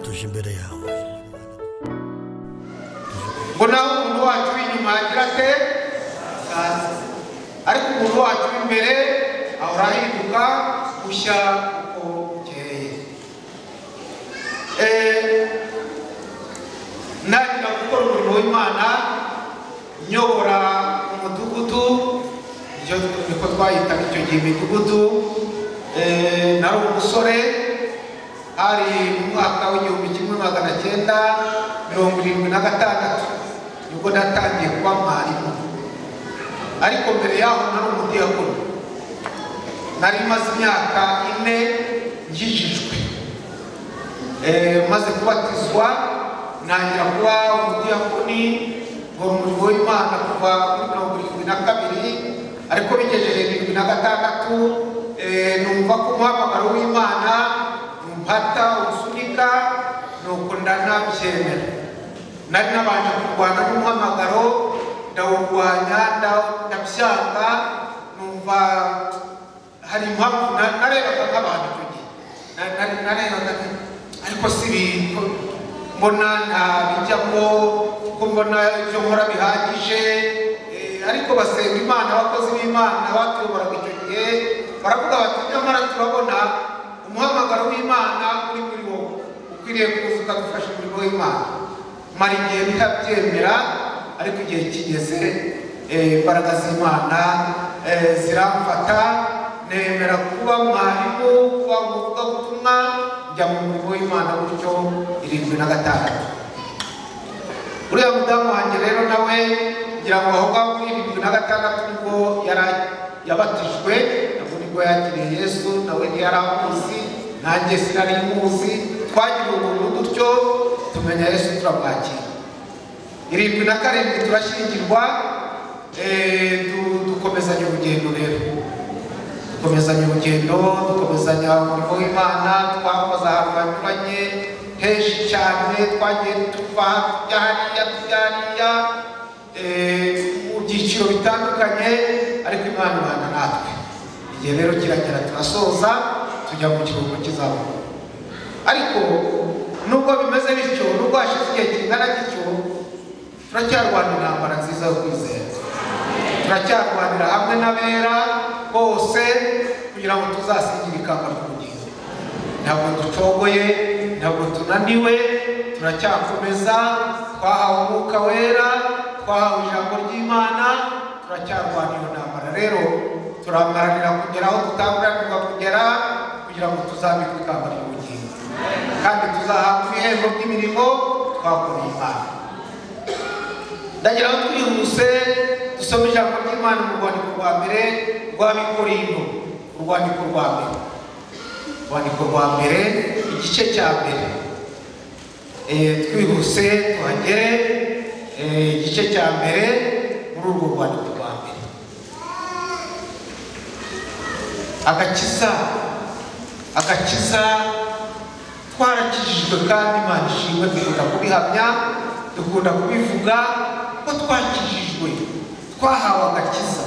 Tuje imbere yawe. Ngo naho umuntu wacu w'inyuma agira ate? Ariko umuntu wacu w'imbere ahora ahinduka gushya uko bukeye. Ntangira gukora umurimo w'Imana nyobora umudugudu, niko twayitaga icyo gihe imidugudu. Nari umusore, hari mu mwaka w'1976 nibwo natangiye kuba mwarimu, ariko mbere yaho nari umudiyakoni. Nari maze imyaka 4 nkijijwe, maze kubatizwa ntangira kuba umudiyakoni, nkora umurimo w'Imana kuva muri 72, ariko bigejeje 76 numva ko umuhamagaro w'Imana umpata usunika, nuko ndanabyemera. Nari nabanje kurwana n'umuhamagaro, ndawurwanya, ndabyanga, numva hari impamvu narebaga nk'abantu icyo gihe, narebaga ariko si ibintu mbona ntabijyamo, ko mbona ibyo nkora bihagije. Ariko basenga Imana, abakozi b'Imana batuyoboraga icyo gihe baravuga bati nyamara turabona umuhamagaro w'Imana uri muri wowe, ukwiriye kuza ukadufasha umurimo w'Imana. Mara igihe ntabyemera, ariko igihe kigeze imbaraga z'Imana ziramfata, nemera kuba mwarimu, kuba umuvugabutumwa, njya mu murimo w'Imana gutyo 76. Uriya mudamu wanjye rero nawe ngira ngo aho ngaho muri 76 nibwo yabatijwe, nabwo nibwo yakiriye Yesu, nawe ntiyari amuzi, nanjye sinari muzi. Twagiriwe ubuntu dutyo tumenya Yesu turamwakira. 77 turashyingirwa, dukomezanya urugendo rero, dukomezanya urugendo, dukomezanya umurimo w'Imana. Twakoze ahantu hanyuranye henshi cyane, twagiye tuva tujya hariya tujya hariya mu byiciro bitandukanye, ariko Imana ibana natwe. Igihe rero kiragera turasoza tujya mu kiruhuko cy'izabukuru. Ariko nubwo bimeze bityo, nubwo hashize igihe kingana gityo, turacyarwana intambara nziza yo kwizera, turacyarwanira hamwe n'abera bose kugira ngo tuzasigire ikamba ry'ubugingo. Ntabwo ducogoye, ntabwo tunaniwe, turacyakomeza. Twahawe Umwuka Wera, twahawe ijambo ry'Imana, turacyarwana iyo ntambara. Rero turamaranira kugera aho dutanguranirwa kugera, kugira ngo tuzabike ikamba ry'ubugingo, kandi tuzahabwa ibihembo by'imirimo twakoreye Imana. Ndagira ngo twihuse dusome ijambo ry'Imana mu rwandiko rwa mbere rw'Abikorinto, urwandiko rwa mbere, urwandiko rwa mbere igice cya mbere. Twihuse tuhagere, igice cya mbere muri urwo rwandiko rwa mbere. Agakiza, agakiza twarakijijwe, kandi Imana ishimwe, dukunda kubihamya, dukunda kubivuga ko twakijijwe, twahawe agakiza.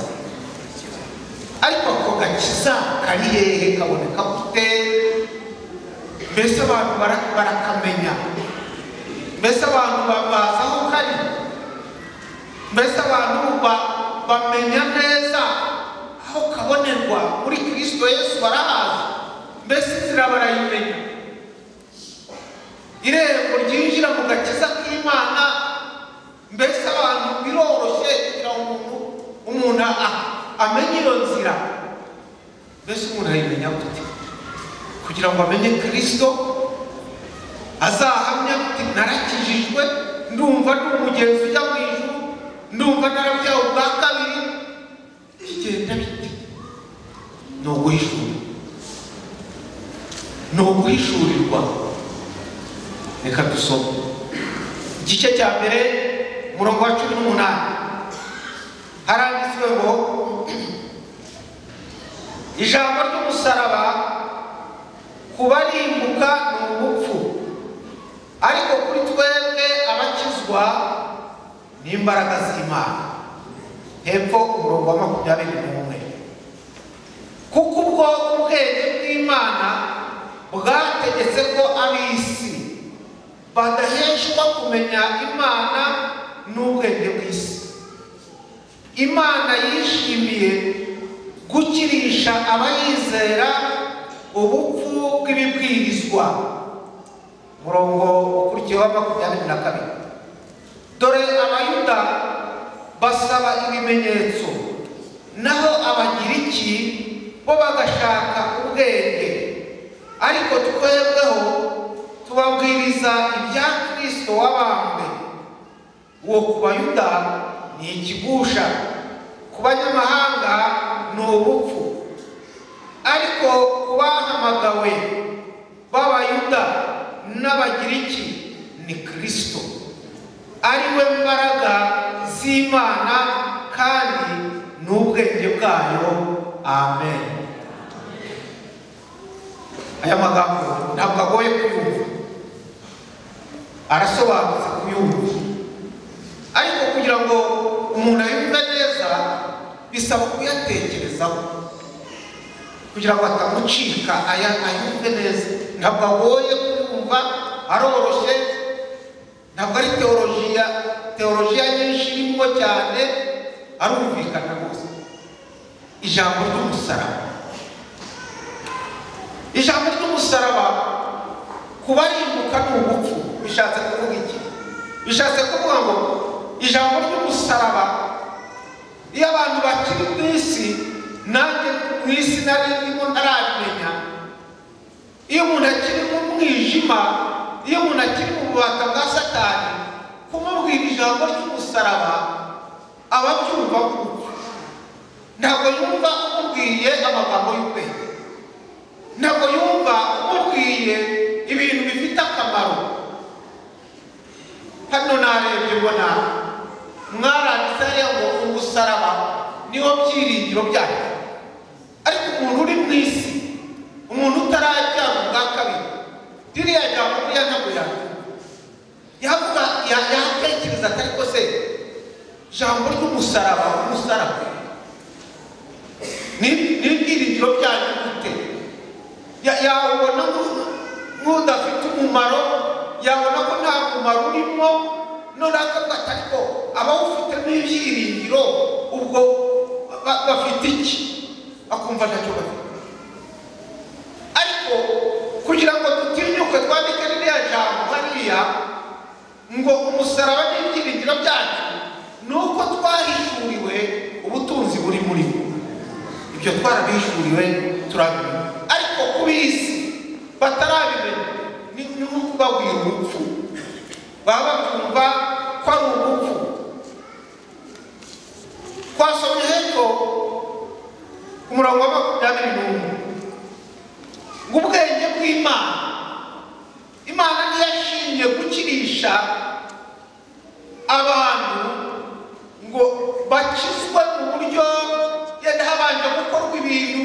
Ariko ako gakiza kari hehe? Kaboneka gute? Mbese abantu barakamenya? Mbese abantu bazi aho kari? Mbese abantu bamenya neza aho kabonerwa muri Kristo Yesu? Barahazi? Mbese inzira barayimenya? Irembo ryinjira mu gakiza k'Imana, mbese abantu biroroshye kugira ngo umuntu amenye iyo nzira? Mbese umuntu ayimenya gute kugira ngo amenye Kristo, azahamya ati narakijijwe, ndumva ndi umugenzi ujya mu ijuru, ndumva narabyawe ubwa kabiri? Bigenda bite? Ni uguhishura, ni uguhishurirwa. Reka dusome igice cya mbere umurongo wa 18. Haranditswe ngo ijambo ry'umusaraba kubarimbuka ni ubupfu, ariko kuri twebwe abakizwa ni imbaraga z'Imana. Hepfo umurongo wa 21. Kuko ubwo ubwenge bw'Imana bwategetse ko ab'isi Badaheshwa kumenya Imana n'ubwenge bw'isi. Imana yishimiye gukirisha abayizera ubupfu bw'ibibwirizwa. Murongo ukurikiyeho 22. Dore Abayuda basaba ibimenyetso, naho Abagiriki bo bagashaka ubwenge, ariko twebweho tubabwiriza ibya Kristo wabambwe. Uwo ku Bayuda ni ikigusha, ku banyamahanga ni ubupfu, ariko ku bahamagawe b'Abayuda n'Abagiriki ni Kristo, ari we mbaraga z'Imana kandi n'ubwenge bwayo. Amen. Aya magambo ntabwo agoye kuyumva, arasobanutse kuyumva, ariko kugira ngo umuntu ayumve neza bisaba kuyatekerezaho kugira ngo atamucika, ayumve neza. Ntabwo agoye kuyumva, aroroshye, ntabwo ari teolojiya nyinshi irimo cyane, arumvikana rwose. Ijambo ry'umusaraba, ijambo ry'umusaraba kubarimbuka ni ubupfu. Bishatse kuvuga iki? Bishatse kuvuga ngo ijambo ry'umusaraba, iyo abantu bakiri mu isi, nanjye mu isi nari ndimo ntarabimenya, iyo umuntu akiri mu mwijima, iyo umuntu akiri mu bubata bwa Satani, kumubwira ijambo ry'umusaraba aba abyumva nk'urupfu. Ntabwo yumva umubwiye amagambo y'ubwenge, ntabwo yumva umubwiye ibintu bifite akamaro. Hano narebye mbona mwaranditse hariya ngo umusaraba niwo byiringiro byacu, ariko umuntu uri mu isi, umuntu utarajya mu bwa kabiri, ririya jambo buriya ntabwo yavuga, yatekereza ati ariko se ijambo ry'umusaraba, umusaraba ni ibyiringiro byanyu gute? Yabona nk'udafite umumaro, yabona ko nta mumaro urimo, none akavuga ati ariko abawufitemo ibyiringiro ubwo bafite iki? Akumva ntacyo bafite. Ariko kugira ngo dutinyuke twandike ririya jambo hariya ngo umusaraba n'ibyiringiro byacu, ni uko twahishuriwe ubutunzi buri muri bo. Ibyo twarabihishuriwe turabimenya, ariko ku b'isi batarabimenya ni nko kubabwira urupfu, baba babyumva ko ari urupfu. Twasomye hepfo ku murongo wa 21 ngo ubwenge bw'Imana, Imana ntiyashimye gukirisha abantu ngo bakizwe mu buryo yenda habanje gukorwa ibintu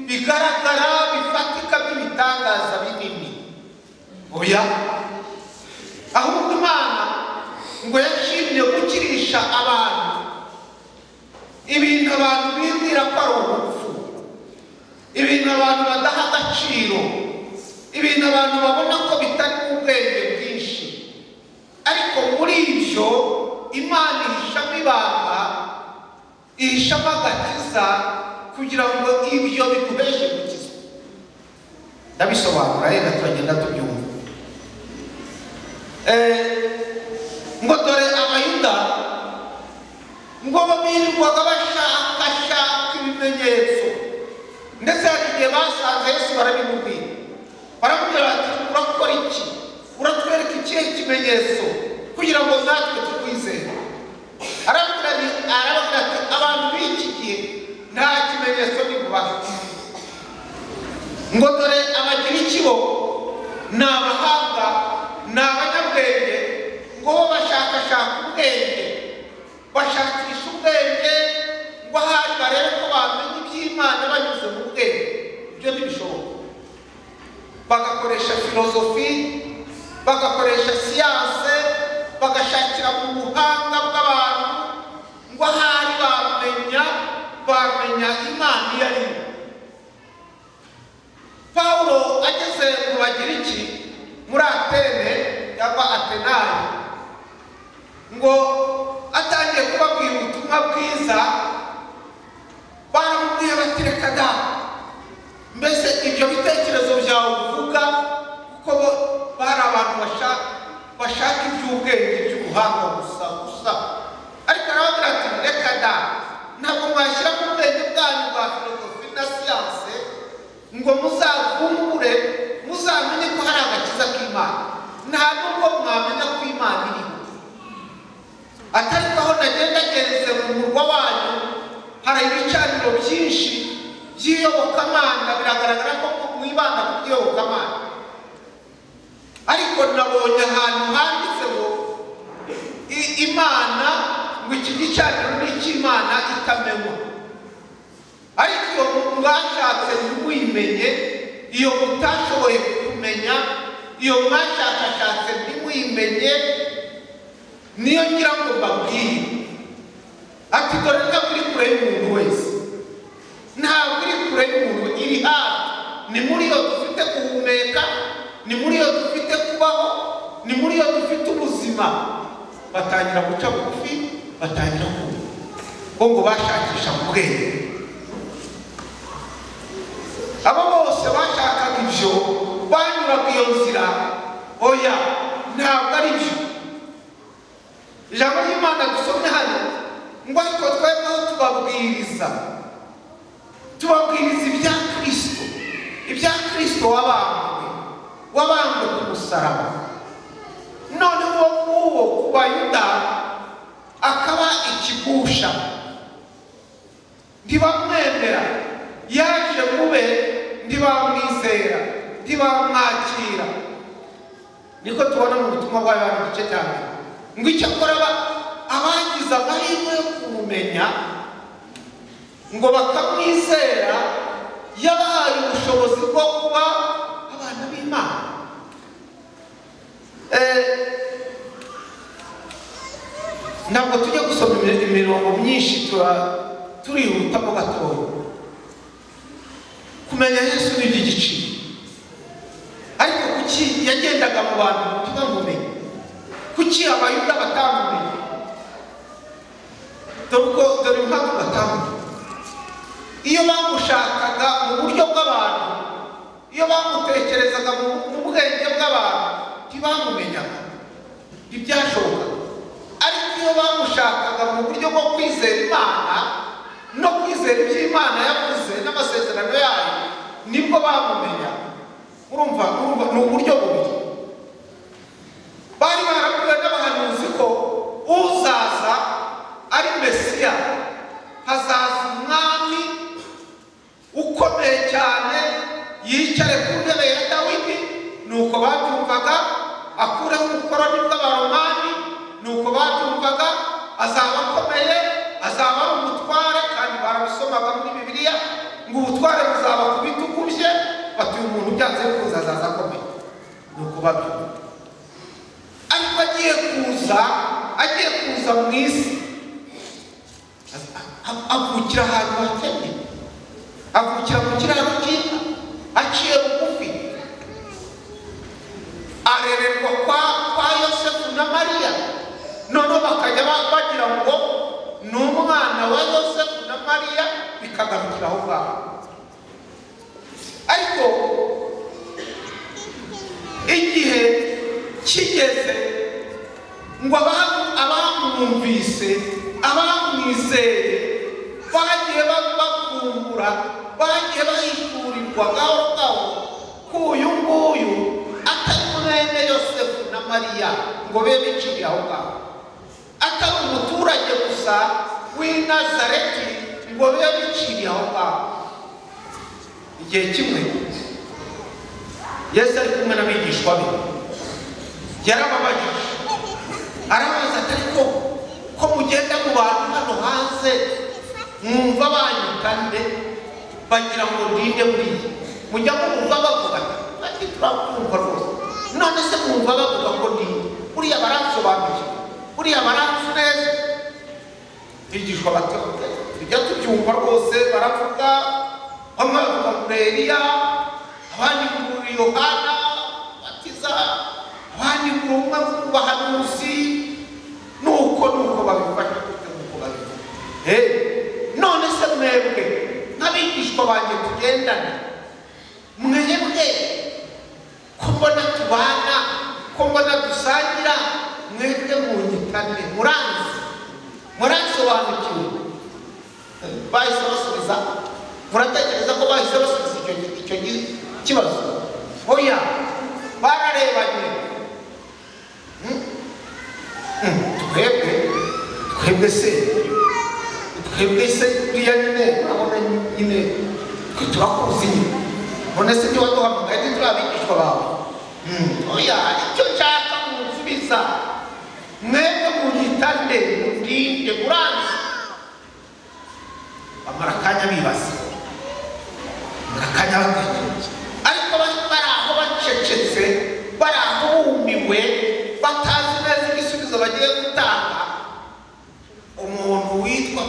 bigaragara bifatika by'ibitangaza binini. Oya, ahubwo Imana ngo yashimye gukirisha abantu ibintu abantu bibwira ko ari ubupfu, ibintu abantu badaha agaciro, ibintu abantu babona ko bitari ubwenge bwinshi, ariko muri ibyo Imana ihishamo ibanga, ihishamo agakiza kugira ngo ibyo biduheshe gukizwa. Ndabisobanura yenda turagenda tubyumva. Ngo dore Abayuda ngo birirwaga bashakashaka ibimenyetso, ndetse hari igihe basanze Yesu barabimubwira, baramubwira bati urakora iki? Uratwereka ikihe kimenyetso kugira ngo natwe tukwizere? Arababwira ati abantu b'iki gihe nta kimenyetso nibubahe. Ngo dore Abagiriki bo ni abahanga, ni abanyabwenge, ngo bo bashakashaka ubwenge, bashakisha ubwenge ngo ahari barebe ko bamenya iby'Imana banyuze mu bwenge. Ibyo ntibishoboka. Bagakoresha filozofi, bagakoresha siyanse, bagashakira mu buhanga bw'abantu ngo ahari bamenya Imana iyo ari yo. Pawulo ageze mu Bagiriki muri Atene, cyangwa Atenayi, ngo atangiye kubabwira ubutumwa bwiza, baramubwiye bati reka da, mbese ibyo bitekerezo byawe uvuga, kuko bo bari abantu bashaka iby'ubwenge by'ubuhanga gusa gusa. Ariko arababwira ati reka da, ntabwo mwashyira mu bwenge bwanyu bwa filozofi na siyanse ngo muzavumbure muzamenye ko hari agakiza k'Imana. Nta nubwo mwamenya ko Imana iriho. Atari ko aho nagendagenze mu murwa wanyu hari ibicaniro byinshi by'iyobokamana, biragaragara ko mwibanda ku by'iyobokamana, ariko nabonye ahantu handitse ngo Imana, ngo iki gicaniro ni icy'Imana itamenywa. Ariko iyo mwashatse ntimuyimenye, iyo mutashoboye kumenya, iyo mwashakashatse ntimuyimenye, niyo ngira ngo mbabwire. Ati dore ntabwo iri kure y'umuntu wese, ntabwo iri kure y'umuntu, iri hafi. Ni muri yo dufite guhumeka, ni muri yo dufite kubaho, ni muri yo dufite ubuzima. Batangira guca bugufi, batangira kumva ko ngo bashakisha mu bwenge. Abo bose bashakaga ibyo banyuraga iyo nzira, oya ntabwo ari byo. Ijambo ry'Imana dusomye hano ngo ariko twebweho tubabwiriza ibya Kristo, ibya Kristo wabambwe ku musaraba. None uwo nguwo ku Bayuda akaba ikigusha, ntibamwemera, yaje mube ntibamwizera, ntibamwakira. Niko tubona mu butumwa bwa Yohana igice cya mbere, ngo icyakora abagize amahirwe yo kumumenya ngo bakamwizera, yabahaye ubushobozi bwo kuba abana b'Imana. Ntabwo tujya gusoma imirongo myinshi, turihutamo gatoya. Kumenya Yesu ni iby'igiciro, ariko kuki yagendaga mu bantu ntibamumenye? Kuki Abayuda batamumenye? Dore impamvu batamumenye. Iyo bamushakaga mu buryo bw'abantu, iyo bamutekerezaga mu bwenge bw'abantu, ntibamumenyaga, ntibyashobokaga. Ariko iyo bamushakaga mu buryo bwo kwizera Imana no kwizera ibyo Imana yavuze n'amasezerano yayo, nibwo bamumenya. Urumva ni uburyo bubiri. Bari barabwiwe n'abahanuzi ko uzaza ari Mesiya, hazaza umwami ukomeye cyane, yicare ku ntebe ya Dawidi. Nuko babyumvaga, akureho ubukoroni bw'Abaromani. Nuko babyumvaga, azaba akomeye, azaba ari umutware, kandi barabisomaga muri Bibiliya ngo ubutware buzaba ku bitugu bye. Bati uyu muntu byanze bikunze azaza akomeye. Nuko babyumva. Ariko agiye kuza mu isi, avukira ahantu hakennye, avukira mu kiraro cy'inka, aciye bugufi, arererwa kwa Yosefu na Mariya. Noneho bakajya bagira ngo ni umwana wa Yosefu na Mariya, bikagarukira aho ngaho. Ariko igihe kigeze ngo abamwumvise, abamwizeye, bagiye bakumbura, bagiye bahishurirwa gahoro gahoro ko uyu nguyu atari mwene Yosefu na Mariya ngo be biciriye aho ngaho, atari umuturage gusa w'i Nazareti ngo be biciriye aho ngaho. Igihe kimwe Yesu ari kumwe n'abigishwa be, yarababajije arabaza ati ariko ko mugenda mu bantu hano hanze mwumva banyita nde? Bagira ngo ndinde buriya. Mujya mwumva bavuga ati turakumva rwose, none se mwumva bavuga ko ndinde? Buriya baransobanukiwe, buriya baranzi neza. Bigishwa bati tujya tubyumva rwose, baravuga bamwe bavuga ngo Eliya, abandi ngo Yohana batiza, Abandi ngo umwe mu bahanuzi. Nuko babifashe gutyo, nuko babivuga. None se mwebwe nk'abigishwa banjye tugendana, mwebwe ko mbona tubana, ko mbona dusangira, mwebwe munyitane, muranzi, muransobanukiwe? Bahise basubiza. Muratekereza ko bahise basubiza icyo kibazo? Oya, bararebanye. Twebwe se uriya nyine urabona nyine twe turakuzi nyine, none se niba duhamagaye turi abigishwa bawe? Oya, icyo nshaka munsubiza, mwebwe munyitane, mundinde, muranzi. Bamara akanya bibaza, bamara akanya batekereza, ariko bari aho bacecetse, bari aho bumiwe, batazi neza igisubizo bagiye gutanga. Umuntu witwa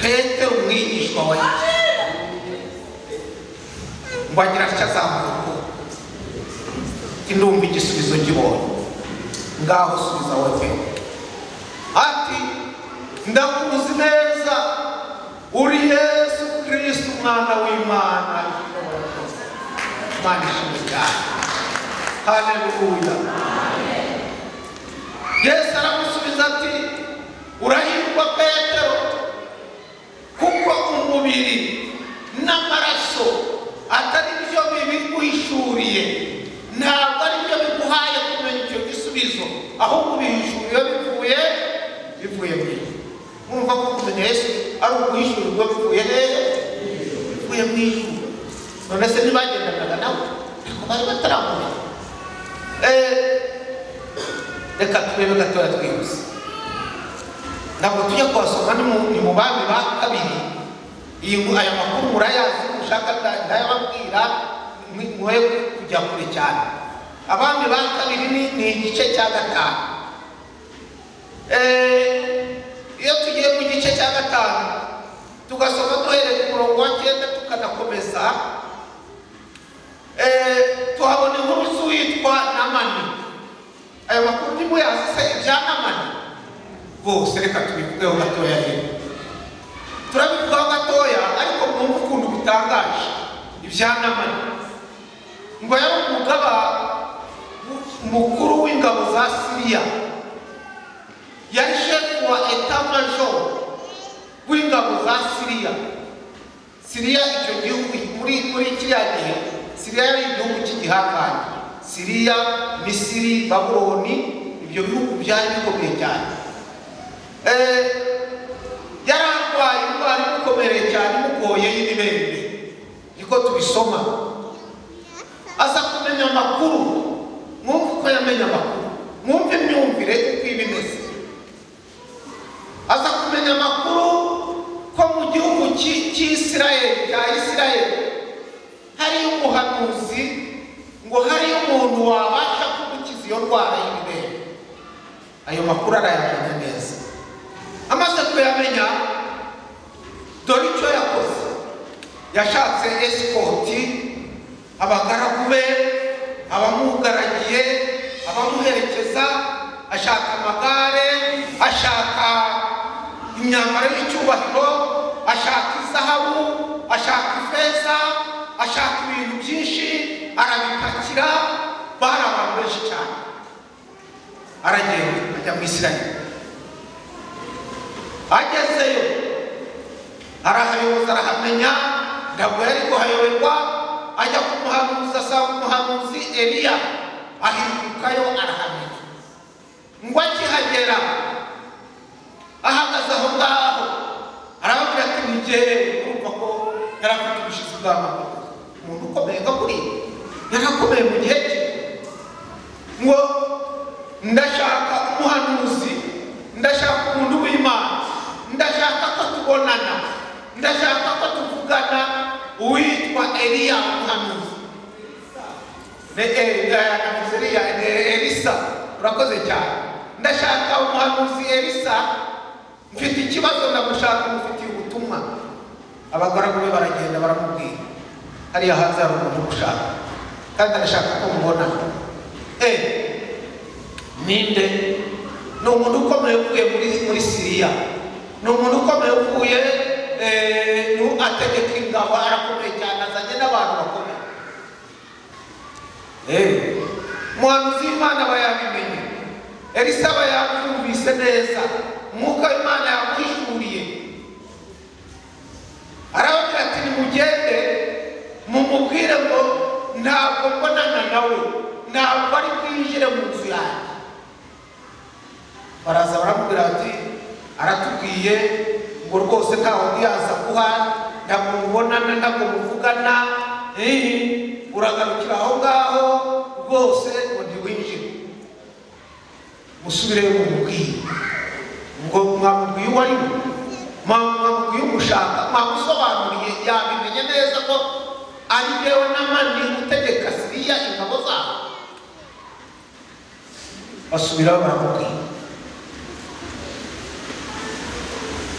Petero umwigishwa wa Yesu, ngo agira atya azamura ukuboko, ati ndumva igisubizo ngibonye, ngaho subiza wowe Petero. Ati ndakuzi neza, uri Yesu Kristo umwana w'Imana. Imana ishimwe cyane, haleluya. Yesu aramusubiza ati urahirwa Petero, kuko umubiri n'amaraso atari byo bibiguhishuriye, ntabwo ari byo biguhaye kumenya icyo gisubizo, ahubwo ubihishuriwe bivuye mu ijuru. Mwumva ko kumenya Yesu ari uguhishurirwa bivuye hehe? Bivuye mu ijuru. None se ntibagendanaga nawe, ariko bari bataramumenya. Reka turebe gatoya twihuse, ntabwo tujya kuhasoma, ni mu Bami ba kabiri. Aya makuru murayazi, mushaka ndayababwira, mwoye kujya kure cyane. Abami ba kabiri ni igice cya 5. Iyo tugiye mu gice cya 5 tugasoma duhereye ku murongo wa 9 tukanakomeza, tuhabona inkuru z'uwitwa Namani. Aya makuru ntimuyazi se ibya Namani? Rwose reka tubivugeho gatoya hino, turabivugaho gatoya, ariko mwumve ukuntu bitangaje ibya Namani. Ngo yari umugaba mukuru w'ingabo za Siriya, yari shefu wa etat major w'ingabo za Siriya. Siriya icyo gihugu muri kiriya gihe, Siriya yari igihugu cy'igihangange. Siriya, Misiri, Babuloni, ibyo bihugu byari bikomeye cyane. Yari arwaye indwara imukomereye cyane, imugoye y'ibibembe, niko tubisoma. Aza kumenya amakuru, mwumve uko yamenya amakuru, mwumve imyumvire uko iba imeze. Aza kumenya amakuru ko mu gihugu cy'Isirayeli, cya Isirayeli, hariyo umuhanuzi, ngo hariyo umuntu wabasha kumukiza iyo ndwara y'ibibembe. Ayo makuru arayamenya neza. Amaze kuyamenya, dore icyo yakoze. Yashatse esikoti, abagaragu be, abamugaragiye, abamuherekeza, ashaka amagare, ashaka imyambaro y'icyubahiro, ashaka izahabu, ashaka ifeza, ashaka ibintu byinshi, arabipakira. Bari abantu benshi cyane. Aragenda ajya mu Isirayeli. Agezeyo arahayoboza, arahamenya, ntabwo yari kuhayoberwa. Ajya ku muhanuzi, asanga umuhanuzi Eliya, ahindukayo arahamenya. Ngo akihagera ahagaze aho ngaho, arababwira ati ni jyewe. Urumva ko yari afite ubushizi bw'amaguru, umuntu ukomeye nka kuriya, yari akomeye mu gihe cye. Ngo ndashaka umuhanuzi, ndashaka umuntu w'Imana, ndashaka ko tubonana, ndashaka ko tuvugana, uwitwa Eliya umuhanuzi. Elisa, urakoze cyane. Ndashaka umuhanuzi Elisa, mfite ikibazo, ndamushaka, mufitiye ubutumwa. Abagaragu be baragenda baramubwira, hariya hanze hari umuntu ugushaka, kandi arashaka ko mubona. Ninde? Ni umuntu ukomeye uvuye muri Siriya, ni umuntu ukomeye uvuye ategeka ingabo, arakomeye cyane, azanye n'abantu bakomeye. Umuhanuzi w'Imana aba yabimenye, Elisa aba yabyumvise neza, umwuka w'Imana yamuhishuriye. Arababwira ati nimugende mumubwire ngo ntabwo mbonana nawe, ntabwo ari bwinjire mu nzu yanjye. Baraza baramubwira ati aratubwiye ngo rwose ntawe yaza kuha, ntabwo mubonana, ntabwo muvugana, uragarukira aho ngaho rwose ngo ntiwinjire. Musubireyo mumubwire ngo mwamubwiye uwo ari we, mwamubwiye umushaka, mwamusobanuriye, yabimenye neza ko ari jyewe Namani utegeka Siriya ingabo zabo. Basubirayo baramubwira.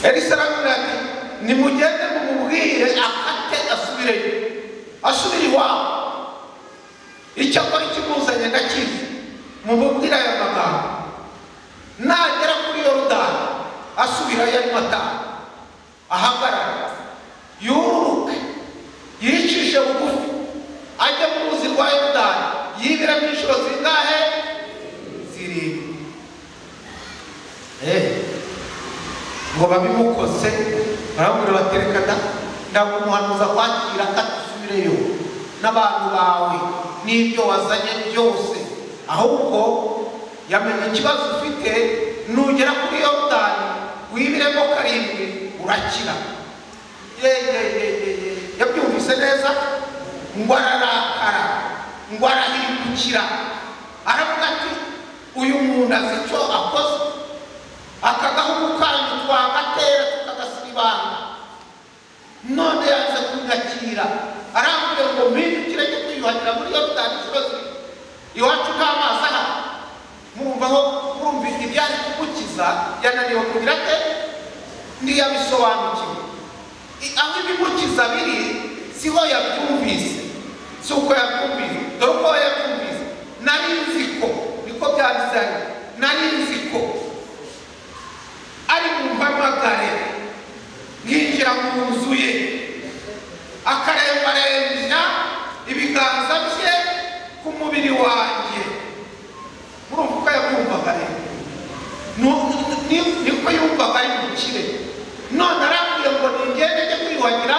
Elisa aramubwira ati nimugende mumubwire akate asubireyo, asubire iwabo, icyo akora ikimuzanye ndakizi, mumubwire aya magambo. Nagera kuri Yorodani asubirayo arimo ataha, ahagarara, yururuke, yicishe bugufi, ajye mu ruzi rwa Yorodani, yibiramo inshuro zingahe? 7. Ngo babimukose, baramubwira bati reka da, ntabwo umuhanuzi akwakira akatusubireyo n'abantu bawe n'ibyo wazanye byose, ahubwo yamenye ikibazo ufite, nugera kuri Yorodani wibiremo 7 urakira. Yabyumvise neza, ngo ararakara, ngo arahindukira, aravuga ati uyu muntu azi icyo akoze, aka gahugu kanyu twagatera tukagasibanga, none yanze kunyakira, arambwira ngo mpindukire njye kwiyuhagira muri Yorodani inshuro 7, iwacu nta mazi ahari. Murumva murumva ibyari kumukiza yananiwe kugira ate? Ntiyabisobanukiwe. Aho ibimukiza biri siho yabyumvise, si uko yabyumvise, dore uko yabyumvise. Nari nzi ko, niko byanditse hano, nari nzi ko ari bumpamagare nkinjira mu nzu ye, akarembarembya ibiganza bye ku mubiri wanjye. Murumva uko yabyumvaga rero, niko yumvaga ari bukire. None arambwiye ngo ningende njye kwiyuhagira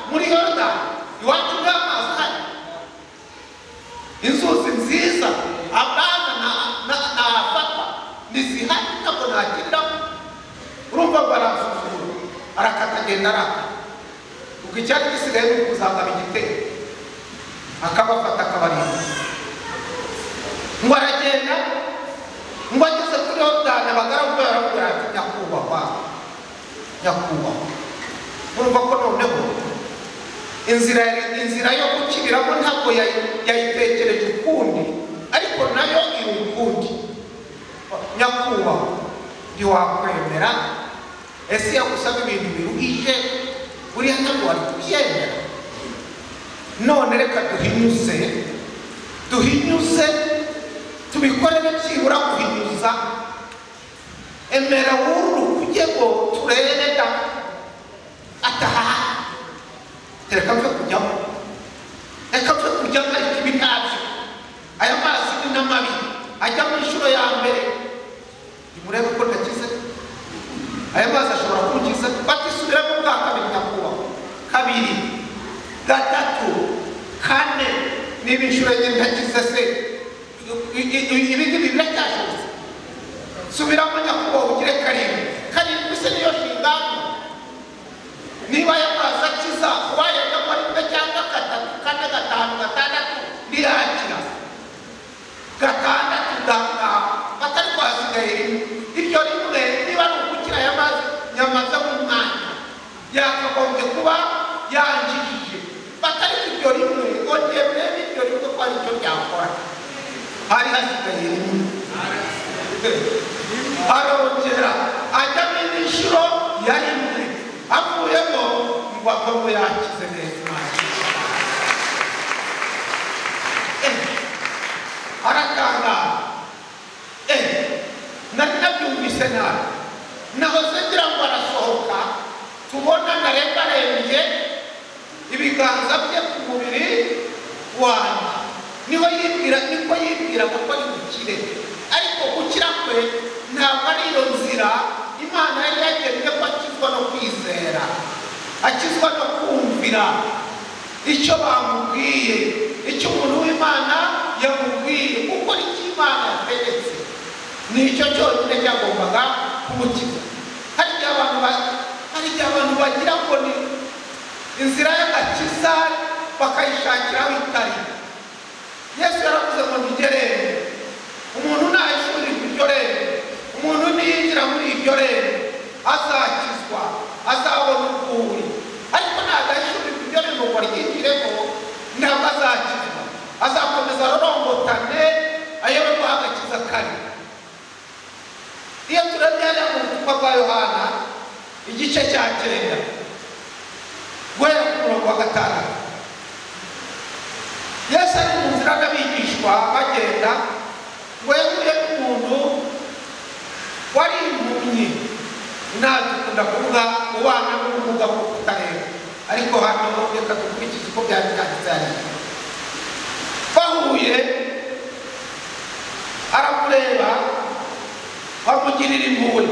muri Yorodani, iwacu nta mazi ahari, inzuzi nziza abana nafata ntizihari, ntabwo nakiriramo. Urumva ngo aransuzugura, arakata agenda araka. Ubwo icyari gisigaye ni ukuzagaba igitero, akabafata akabarinda. Ngo aragenda, ngo ageze kuri Yorodani, abagaragu be baramubwira ati nyakubahwa, nyakubahwa. Murumva ko noneho inzira yo gukiriramo ntabwo yayitekereje ukundi, ariko nayo iri ukundi. Nyakubahwa, ntiwakwemera? Ese yagusaba ibintu biruhije buriya ntabwo wari kubyemera? None reka duhinyuze, duhinyuze, tubikorere byibura guhinyuza. Emera wururuke ujye ngo turebe da. Ataha, reka mve kujyamo, reka mve kujyamo, ariko ibi ntabyo. Aya mazi ni n'amabi, ajya mu inshuro ya mbere, nimurebe ko ndakize. Aya mazi ashobora kunkiza. Batisubiramo bwa kabiri, nyakubahwa, 2, 3, 4, niba inshuro enye ndakize se ibi ngibi biracyashobotse? Subiramo nyakubahwa ugire 7. 7 se niyo shingano? Niba aya mazi akiza, wayajyamo 1 cyangwa 3, 4, 5, 6 ntiyakira. 6 danga batari kwasigaye rimwe. Iryo rimwe niba ari ugukira aya mazi nyamaze mu mwanya, yakagombye kuba yanjijije. Batari iryo rimwe, ongera urebe iryo rimwe ko ari cyo ryakora. Hari hasigaye rimwe. Arongera ajyamo indi nshuro ya 1, avuyemo ngo avamo yakize neza. Aratangara. None arembarembye ibiganza bye ku mubiri wanjye. Niho yibwira, niko yibwiraga ko ari bukire, ariko gukira kwe ntabwo ari iyo nzira Imana yari yagennye ko akizwa no kwizera, akizwa no kumvira icyo bamubwiye, icyo umuntu w'Imana yamubwiye, gukora icyo Imana yategetse nicyo cyonyine cyagombaga kumukiza. Hari igihe abantu bagira ngo ni inzira y'agakiza bakayishakira aho itari. Yesu yaravuze ngo ntigerere umuntu ntahishurirwa iryo rembo, umuntu niyinjira muri iryo rembo azakizwa, azabona urwuri. Ariko nadahishurirwa iryo rembo ngo aryinjiremo, ntabwo azakizwa, azakomeza arorongotane ayoberwa aho agakiza kari. Iyo turebye hariya mu butumwa bwa Yohana igice cya 9 guhera ku murongo wa 6, Yesu ari mu nzira n'abigishwa bagenda, ngo yahuye n'umuntu wari impumyi. Nta dukunda kuvuga ubana n'ubumuga bwo kutareba, ariko hano reka dukurikize uko byari byanditse hariya. Bahuye aramureba, amugirira impuhwe,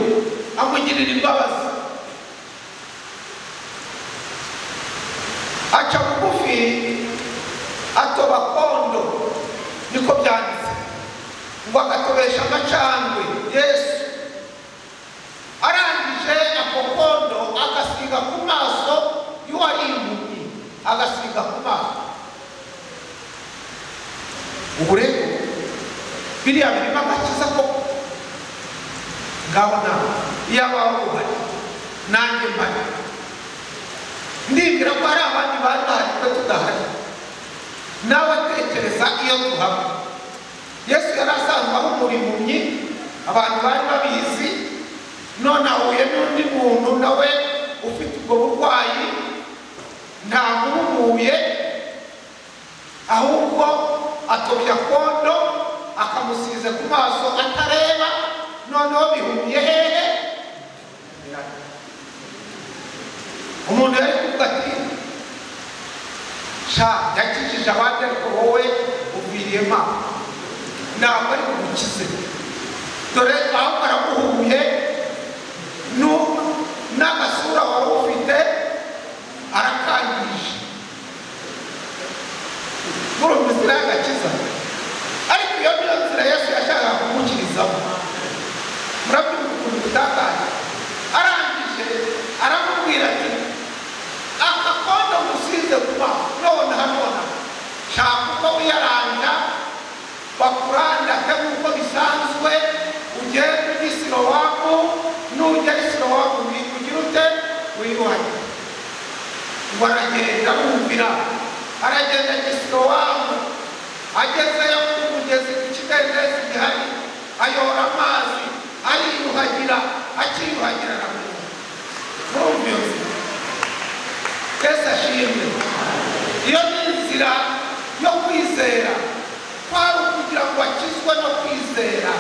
amugirira imbabazi, aca bugufi atoba kondo, niko byanditse, ngo agatobesha amacandwe. Yesu arangije ako kondo agasiga ku maso y'uwari impumyi, agasiga ku maso. Ubu rero biriya birimo agakiza koko. Ngaho nawe iyo waba uhari nanjye mpari, ndibwira ko hari abandi bari bahari twe tudahari. Nawe tekereza iyo tuhaba. Yesu yari asanzwe ahumura impumyi, abantu bari babizi, none ahuye n'undi muntu nawe ufite ubwo burwayi, ntamuhumuye, ahubwo atobya kondo akamusize ku maso atareba. Noneho bihumiye hehe? Umuntu yari kuvuga ati sha yakijije abandi, ariko wowe uviriyemo aho, ntabwo ari bugukize, dore ahubwo araguhuye n'agasura wari ufite arakangije. Murumva inzira y'agakiza? Ariko iyo niyo nzira Yesu yashakaga kumukirizamo. Murabyumva ukuntu bitangaje? Arangije aramubwira ati aka kondo ngusize ku maso nonaha nonaha, shaka uko wiyaranja bakurandate nk'uko bisanzwe, ugende ujye i Silowamu, nugera i Silowamu ugira ute? Wiyuhagire. Ngo aragenda arumvira, aragenda ajya i Silowamu, agezeyo ku mugezi ku kidendezi gihari, ayora amazi ariyuhagira, akiyuhagira aramubona. Murumva iyo nzira? Yesu ashimwe. Iyo ni inzira yo kwizera, kwari ukugira ngo akizwe no kwizera.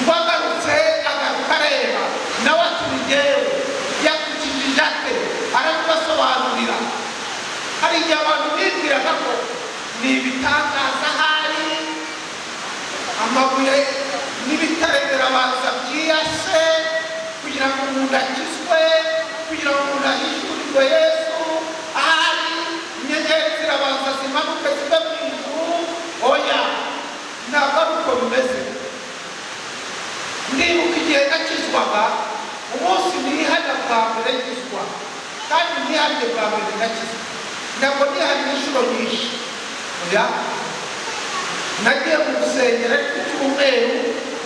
Ngo agarutse agaruka areba, nawe ati ni jyewe. Yakukijije ate? Arabibasobanurira. Hari igihe abantu bibwiraga ko ni ibitangaza, ahari amabuye n'ibitare birabanza byiyase kugira ngo umuntu akizwe, kugira ngo umuntu ahishurirwe Yesu, ahari inyenyeri zirabanza zimanuke zive mu ijuru. Oya, ntabwo ari uko bimeze. Ndibuka igihe nakizwaga, umunsi nihana bwa mbere nkizwa, kandi nihannye bwa mbere nakizwa, ntabwo nihannye inshuro nyinshi. Oya, nagiye mu rusengero ariko cyumweru,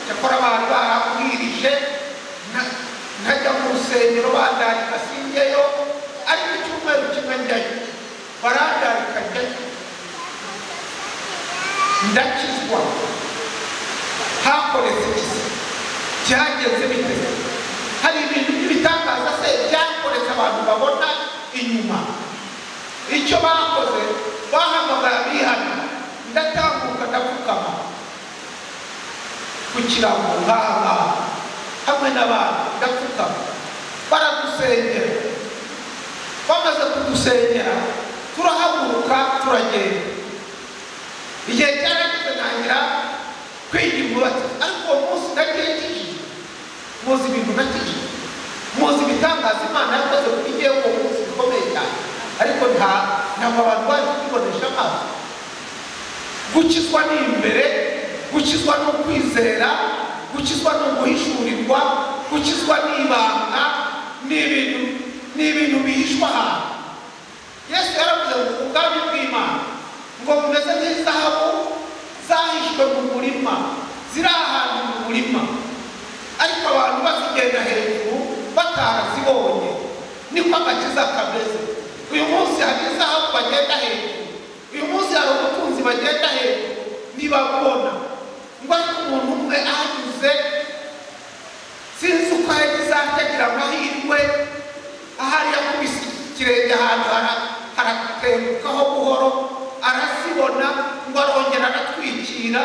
cyakora abantu barambwirije, ntajya mu rusengero bandarika sinjyeyo, ariko icyumweru kimwe njyayo, barandarika njyayo, ndakizwa. Hakoretse iki? Byagenze bite? Hari ibintu by'ibitangaza se byakoretse abantu babona inyuma? Icyo bakoze, bahamagara abihana, ndatambuka ndapfukama ku kirango ngaha ngaha hamwe n'abandi, ndapfukama. Baradusengera, bamaze kudusengera turahaguruka turagenda. Igihe cyarageze ntangira kwiga umubatizo, ariko uwo munsi nagiye nkijijwe. Muzi ibintu nakijijwe, muzi ibitangaza Imana yakoze kuri njyewe uwo munsi bikomeye cyane, ariko ntabwo abantu bazi kubibonesha amaso. Gukizwa ni imbere, gukizwa ni ukwizera, gukizwa ni uguhishurirwa, gukizwa ni ibanga, ni ibintu bihishwa ahantu. Yesu yaravuze ngo ubwami bw'Imana ngo bumeze nk'izahabu zahishwe mu murima, ziri ahantu mu murima, ariko abantu bazigenda hejuru batarazibonye. Niko agakiza kameze. Uyu munsi hari izahabu bagenda hejuru, uyu munsi hari ubutunzi bagenda hejuru ntibabubona. Ngo ariko umuntu umwe ahanyuze, sinzi uko yagize agira amahirwe, ahari yakubise ikirenge ahantu haratengukaho buhoro, arazibona ngo arongera aratwikira.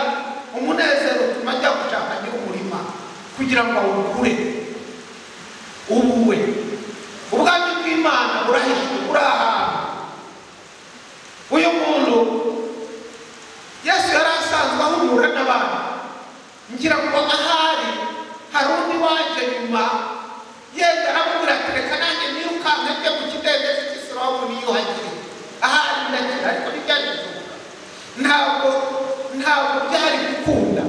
Umunezero utuma ajya gushaka nyir'umurima kugira ngo awugure ubuwe. Ubwami bw'Imana burahishwe, buri ahantu. Uyu muntu Yesu yari asanzwe ahumura n'abandi, ngira ngo ahari hari undi waje nyuma, yenda aramubwira ati reka nanjye nirukanke njye mu kidendezi cy'Isilamu niyuhagire, ahari ndakira. Ariko ntibyari gushoboka, ntabwo byari gukunda.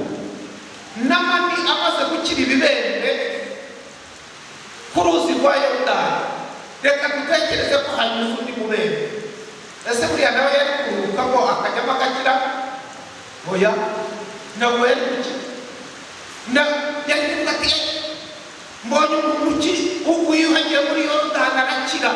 Namani amaze gukira ibibembe ku ruzi rwa Yorodani, reka dutekereze ko hanyuze undi mubembe. Ese buriya nawe yari kuruhuka ngo akajyamo agakira? Oya, ntabwo yari gukira. Yari kuvuga ati mbonye umuntu wiyuhagiye muri Yorodani arakira,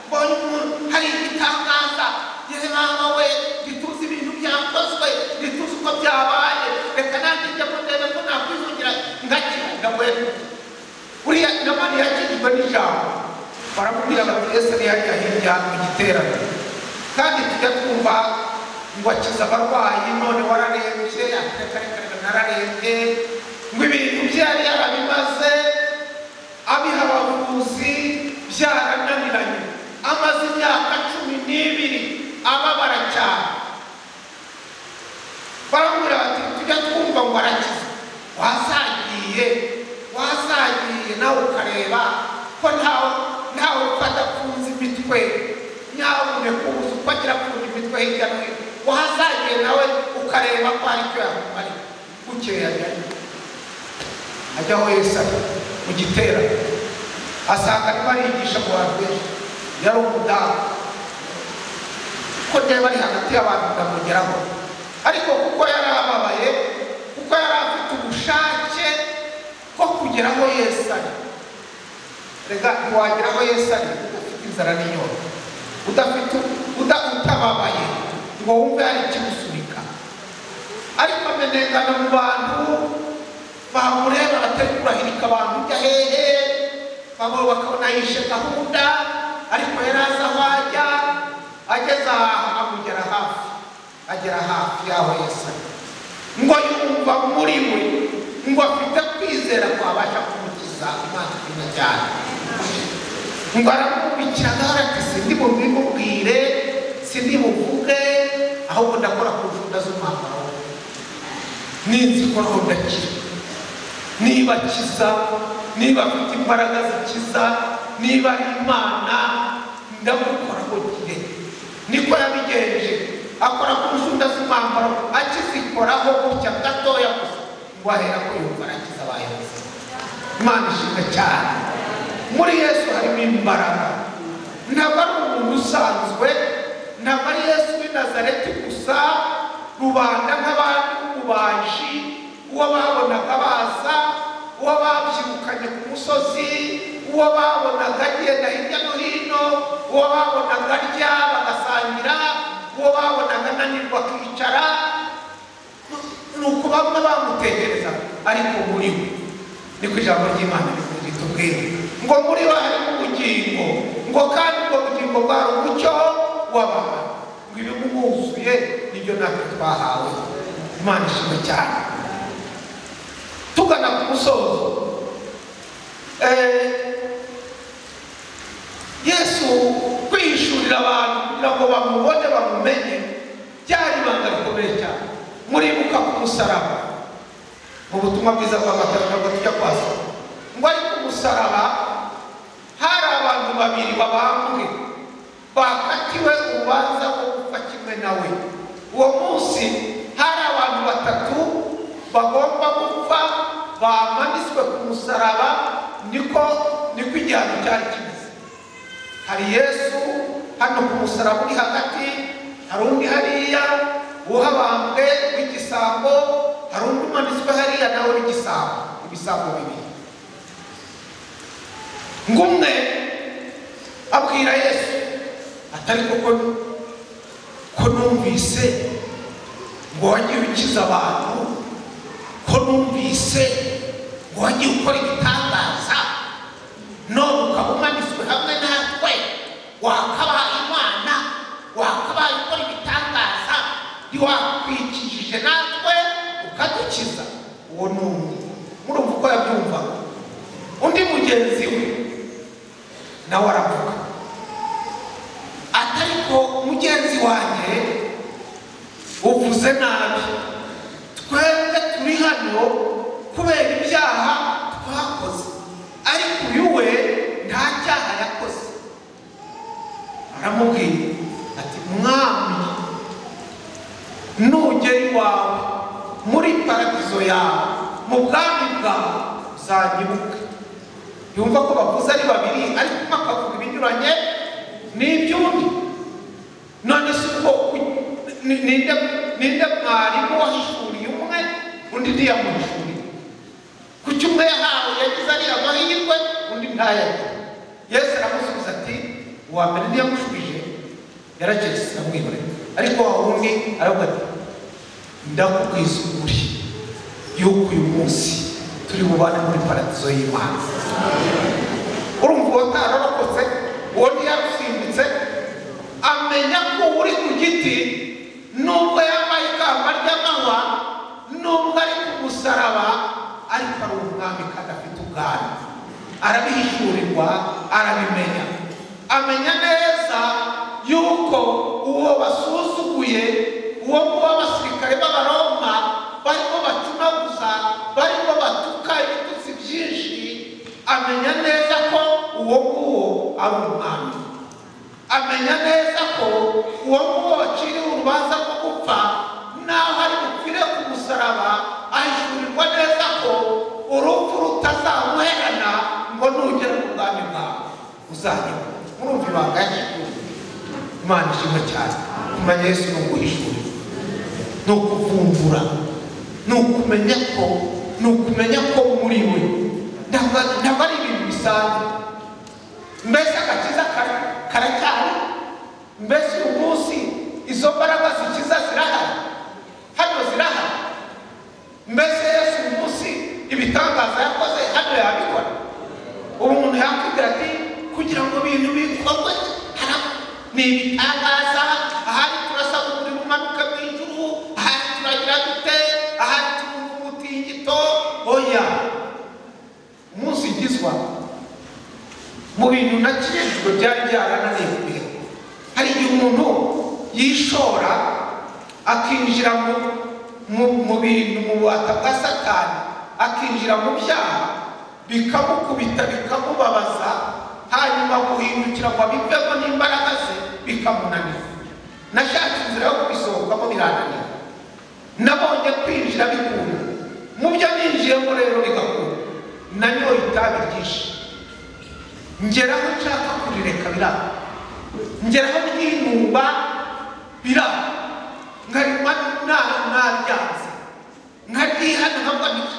mbonye umuntu hari igitangaza, yewe mama we, ntituzi ibintu byakozwe, ntituzi uko byabaye, reka nanjye njyamo ndebe ko nakwihugira ngakira. Ntabwo yari gukira. Uriya Namani yakijijwe n'ijambo. Baramubwira bati Yesu ari hariya hirya mu giterane, kandi tujya twumva ngo akiza abarwayi, none wararembye, reka reka nararembye, ngo ibintu bye yari yarabimaze abiha abavuzi byarananiranye, amaze imyaka 12 ababara cyane. Baramubwira bati tujya twumva ngo arakiza, wazagiye nawe ukareba ko ntawe adafunze imitwe, nyabune kubuza uko agira apfunga imitwe hirya no hino, wazagiye nawe ukareba ko hari icyo yakumarira. Bukeye ajya aho Yesu ari mu giterane, asanga arimo arigisha mu bantu benshi. Yari umudamu, kuko ryari bari hagati y'abantu ndamugeraho, ariko kuko yari ababaye, kuko yari afite ubushake bwo kugera aho Yesu ari. Rega ntiwagera aho Yesu ari udafite inzara n'inyota, utababaye ngo wumve hari ikigusunika. Ariko amenengana mu bantu, bamureba batari kurahirika abantu ujya hehe, bamwe bakabona yishe gahunda, ariko yari azi aho ajya. Ageze aho amugera hafi, agera hafi y'aho Yesu ari, ngo yumva muri we ngo afite kwizera kwabasha kumukiza. Imana ishimwe cyane. Ngo aramubikira ati sindi bubimubwire, sindi buvuge, ahubwo ndakora ku nshunda z'umwambaro we, ninzikoraho ndakira. Niba akiza, niba afite imbaraga zikiza, niba ari Imana, ndamukoraho ngire. Niko yabigenje, akora ku nshunda z'umwambaro, akizikoraho gutya gatoya gusa, ngo ahera ko yumva arakiza abaye muzima. Imana ishimwe cyane. Muri Yesu harimo imbaraga. Ntabwo ari umuntu usanzwe, ntabwo ari Yesu w'i Nazareti gusa, rubanda nk'abandi b'ububaji, uwo babonaga baza, uwo babyirukanye ku musozi, uwo babonaga agenda hirya no hino, uwo babonaga arya bagasangira, uwo babonaga ananirwa akicara. Ni uko bamwe bamutekereza, ariko muri we niko ijambo ry'Imana ritubwira ngo muri we harimo ubugingo, ngo kandi ubwo bugingo bwari umucyo w'abantu, ngo ibimwuzuye nibyo natwe twahawe. Imana ishimwe cyane. Tugana ku musozo, Yesu kwihishurira abantu kugira ngo bamubone bamumenye byari ibanga rikomeye cyane. Muribuka ku musaraba, mu butumwa bwiza bwa Matayo ntabwo tujya kwasoma, ngo ari ku musaraba hari abantu babiri babambwe bakatiwe urubanza rwo gupfa kimwe nawe. Uwo munsi hari abantu batatu bagomba gupfa bamanitswe ku musaraba, niko igihano cyari kimeze. Hari Yesu hano ku musaraba uri hagati, hari undi hariya uhabambwe w'igisambo, hari undi umanitswe hariya nawe w'igisambo, ibisambo bibiri. Ngumwe abwira Yesu atari koko ko numvise ngo wagiye ukiza abantu, ko numvise ngo wagiye ukora ibitangaza, none ukaba umanitswe hamwe natwe, wakabaye Imana, wakabaye ukora ibitangaza, ntiwakwikijije natwe ukadukiza. Uwo ni umwe. Murumva uko yabyumvaga. Undi mugenzi we nawe aravuga atariko mugenzi wanjye uvuze nabi, twebwe turi hano kubera ibyaha twakoze, ariko uyu we nta cyaha yakoze. Aramubwira ati mwami, nugera iwawe muri paradizo yawe, mu bwami bwawe, uzanyibuka. Yumva ko bavuze ari babiri, ariko umwe akavuga ibinyuranye n'iby'undi. None se ubwo ninde mwarimu wahishuriye umwe, undi ntiyamuhishuriye? Kuki umwe yahawe yagize ari amahirwe, undi ntayagira? Yesu aramusubiza ati uwa mbere ntiyamushubije, yaracecetse aramwihorera, ariko wa wundi aravuga ati ndakubwiza ukuri yuko uyu munsi turi bubane muri paradizo y'Imana. Urumva uwo atararokotse, uwo ntiyarusimbutse, amenya ko uri ku giti, nubwo yambaye ikamba ry'amahwa, nubwo ari ku musaraba, ariko ari umwami kandi afite ubwami. Arabihishurirwa, arabimenya, amenya neza yuko uwo basuzuguye, uwo nguwo abasirikare b'Abaroma barimo bacunaguza, barimo batuka ibitutsi byinshi, amenya neza ko uwo nguwo ari umwami. Amenya neza ko uwo nguwo waciriwe urubanza rwo gupfa, naho ari bupfire ku musaraba, ahishurirwa neza ko urupfu rutazamuherana ngo nugera mu bwami bwawe uzanyura. Murumva ibanga y'ijuru. Imana ishimwe cyane. Kumenya Yesu ni uguhishurira, ni ukuvumbura, ni ukumenya ko, ni ukumenya ko muri we ntabwo ari ibintu bisanzwe. Mbese agakiza karacyari? Mbese uyu munsi izo mbaraga zikiza zirahari? Hano zirahari? Mbese Yesu uyu munsi ibitangaza yakoze hano yabikora? Ubu umuntu yakwibwira ati kugira ngo ibintu bikorwe ni ibitangaza, ahari turasaba umuriro umanuka mu ijuru, ahari turagira dute, ahari turumva umutingito. Oya, umunsi ngizwa mu bintu nakijijwe byari byarananiye kubireka. Hari igihe umuntu yishora akinjira mu bintu, mu bubata bwa Satani, akinjira mu byaha bikamukubita, bikamubabaza, hanyuma guhindukira ngo abivemo n'imbaraga ze bikamunanira. Nashatse inzira yo kubisohokamo birananira. Nabonye kwinjira bikunda, mu byo ninjiyemo rero bigakunda. Nanyoye itabi ryinshi, ngeraho nshaka kurireka biranga, ngeraho ryinuba biranga, nkarinywa naryanze, nkaryihana nkavuga nti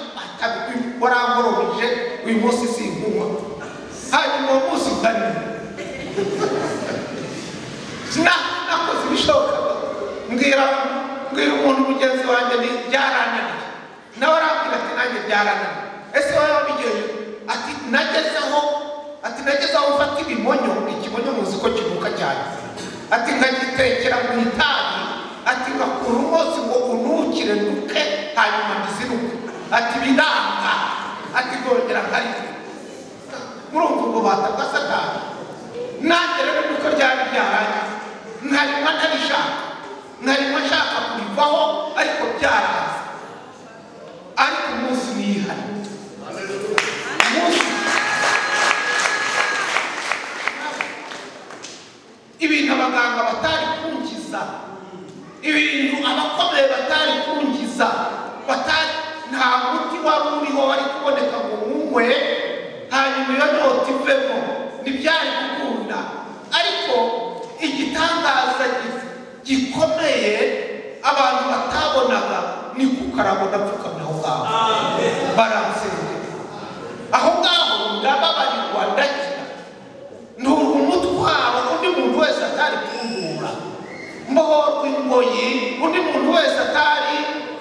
warangorobije uyu munsi sinkunywa. Hanyuma uwo munsi nkanywa, nakoze ibishoboka, mbwira umuntu mugenzi wanjye nti byarananiye, nawe arambwira ati nanjye byarananiye. Ese wowe wabigejeje? Ati nagezeho, ati nagezeho mfata ibimonyo, ikimonyo muzi ko kinuka cyane, ati nkagitekera mu itabi, ati ngakura umwotsi ngo unukire nduke, hanyuma ndiziruke, ati biranga, ati ngongera nkarya. Murumva ubwo bubata bwa Satani. Nanjye rero niko ryari byarangiye, nkarimo ntabishaka, nkarimo nshaka kurivaho, ariko byaranze. Ariko umunsi nihariye, umunsi ibintu abaganga batari kunkiza, ibintu abakomeye batari kunkiza, batari, nta muti wari uriho wari kuboneka ngo munywe hanyuma iyo nyota ivemo, ntibyari gukunda. Ariko igitangaza gikomeye abantu batabonaga ni ku karago ndapfukamye aho ngaho, baransengera aho ngaho, ndababarirwa, ndakira, nturwa umutwaro undi muntu wese atari kundura, mbohorwa ingoyi undi muntu wese atari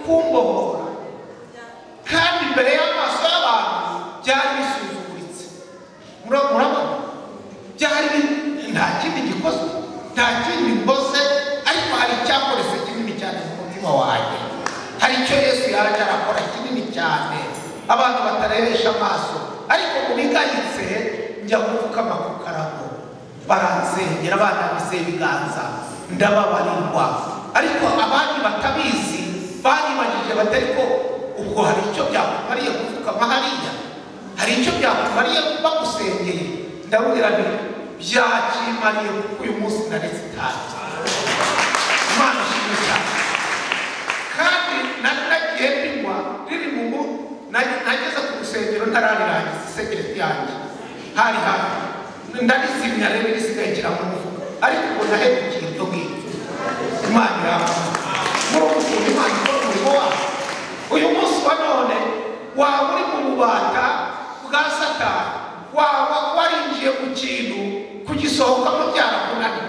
kumbohora. Kandi imbere y'amaso y'abantu byari bisuzuguritse. Murabona byari nta kindi gikozwe, nta kindi mboze, ariko hari icyakorese kinini cyane mu mutima wanjye. Hari icyo Yesu yaje arakora kinini cyane abantu batarebesha amaso, ariko mu bigayitse njya gupfukama ku karago, baransengera, banambise ibiganza, ndababarirwa. Ariko abandi batabizi baribagije batari ko ubwo hari icyo byakumariye gupfukama hariya, hari icyo byakumariye bagusengeye. Ndabwira nti byakimariye kuko uyu munsi naretse itabi. Imana ishimwe cyane. Kandi nari nagiye ndinywa riri mu nageze ku rusengero ntararirangiza isegereti yanjye hari hafi, ndarizimya rero risigaye nshyira mu mufuka, ariko ubwo nahemukiye iryo ngiryo. Imana iramfasha. Muri ubu kuntu Imana ikora umurimo wayo. Uyu munsi wa none waba uri mu bubata bwa Satani, waba warinjiye mu kintu kugisohokamo byarakunaniye.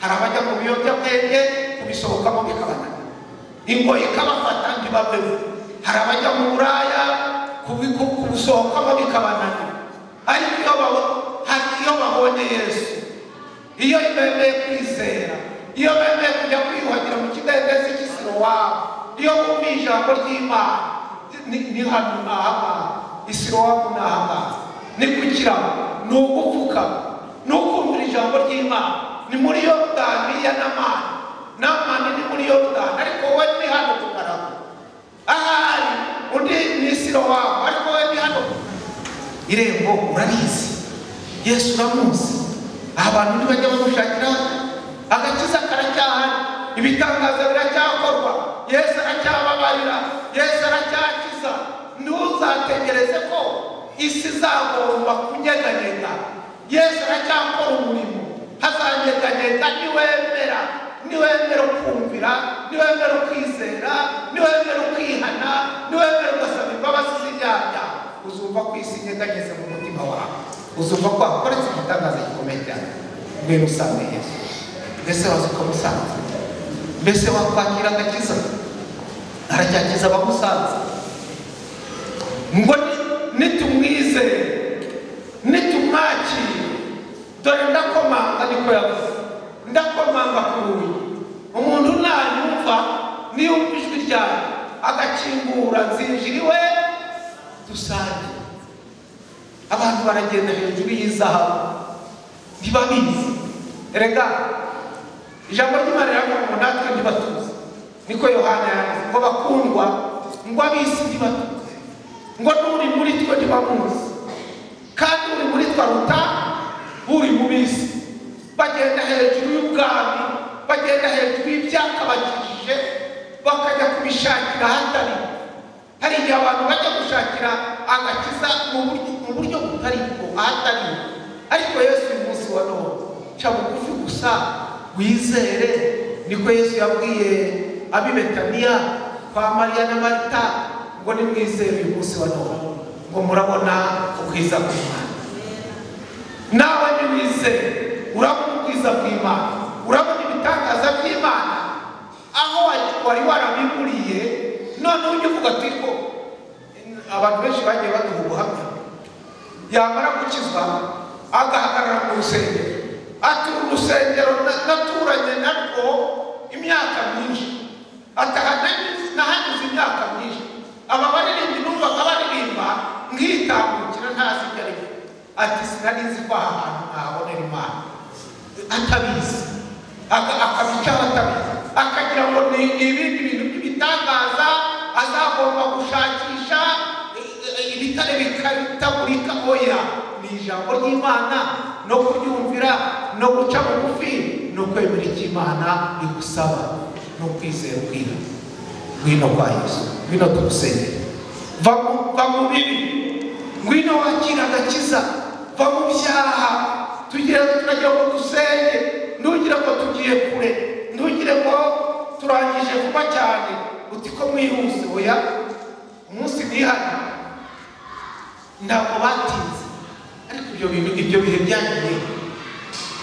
Hari abajya mu biyobyabwenge kubisohokamo bikabananira, ingoyi ikabafata ntibavemo. Hari abajya mu buraya kubusohokamo bikabananira. Ariko iyo babonye Yesu, iyo bemeye kwizera, iyo bemeye kujya kwiyuhagira mu kidendezi cy'Isilowamu, iyo bumviye ijambo ry'Imana, ni hano aha ngaha, Isilowamu ni aha ngaha, ni ku kirago, ni ugupfukama, ni ukumvira ijambo ry'Imana. Ni muri Yorodani ya Namani, Namani ni muri Yorodani, ariko wowe ni hano ku karago. Ahari undi ni Isilowamu, ariko wowe ni hano. Irembo urarizi, Yesu uramuzi. Abantu ntibajya bamushakira agakiza, karacyahari, ibitangaza biracyakorwa, Yesu aracyababarira, Yesu aracyakiza. Ntuzategereze ko isi izagomba kunyeganyega. Yesu aracyakora umurimo, hazanyeganyega niwemera, niwemera ukumvira, niwemera ukizera, niwemera ukihana, niwemera ugasaba imbabazi z'ibyaha byawe, uzumva ko isi inyeganyeze mu mutima wawe, uzumva ko wakoretse igitangaza gikomeye cyane. Ngwino usange Yesu. Mbese waza ukamusanze? Mbese wakwakira agakiza? Aracyakiza abamusanze. Ngo nitumwizere, nitumwakire, dore ndakomanga, niko yavuze, ndakomanga ku rugi, umuntu nanyumva, niyumva ijwi ryanjye agakingura, nzinjira iwe dusange. Abantu baragenda hejuru y'izahabu ntibabizi. Erega ijambo ry'Imana riravuga ngo natwe ntibatuzi, niko Yohana yanditse, ngo bakundwa, ngo ab'isi ntibatuzi, ngo n'uri muri twe ntibamuzi, kandi uri muri twe aruta uri mu b'isi. Bagenda hejuru y'ubwami, bagenda hejuru y'ibyakabakijije, bakajya kubishakira ahatari. Hari igihe abantu bajya gushakira agakiza mu buryo butari bwo, ahatari. Ariko Yesu uyu munsi wa none, ca bugufi gusa wizere. Niko Yesu yabwiye ab'i Betaniya kwa Mariya na Marita, ngo nimwizere uyu munsi wa none, ngo murabona ubwiza bw'Imana. Nawe niwizere, urabona ubwiza bw'Imana, urabona ibitangaza by'Imana aho wari warabiburiye. Noneho ujya uvuga ati ko abantu benshi bagiye baduha ubuhamya, yamara gukizwa agahagarara mu rusengero, ati uru rusengero naturanye narwo imyaka myinshi, nahanyuze imyaka myinshi, aba baririmbyi numvaga baririmba nkitambukira ntazi ibyo ari byo, ati sinari nzi ko aha hantu ntahabonera Imana, atabizi, akabicaho atabizi, akagira ngo ni ibindi bintu by'ibitangaza azagomba gushakisha ibitare bikaritabulika. Oya, ni ijambo ry'Imana no kuryumvira no guca bugufi no kwemera icyo Imana igusaba no kwizera ubwira. Ngwino kwa Yesu, ngwino tugusengere, va mu bibi, ngwino wakira agakiza, va mu byaha. Turagira ngo dusenge, ntugire ngo tugiye kure, ntugire ngo turangije vuba cyane uti ko mwihuse. Oya, umunsi nihana ntabwo batinze, ariko ibyo bintu ibyo bihe byagiye.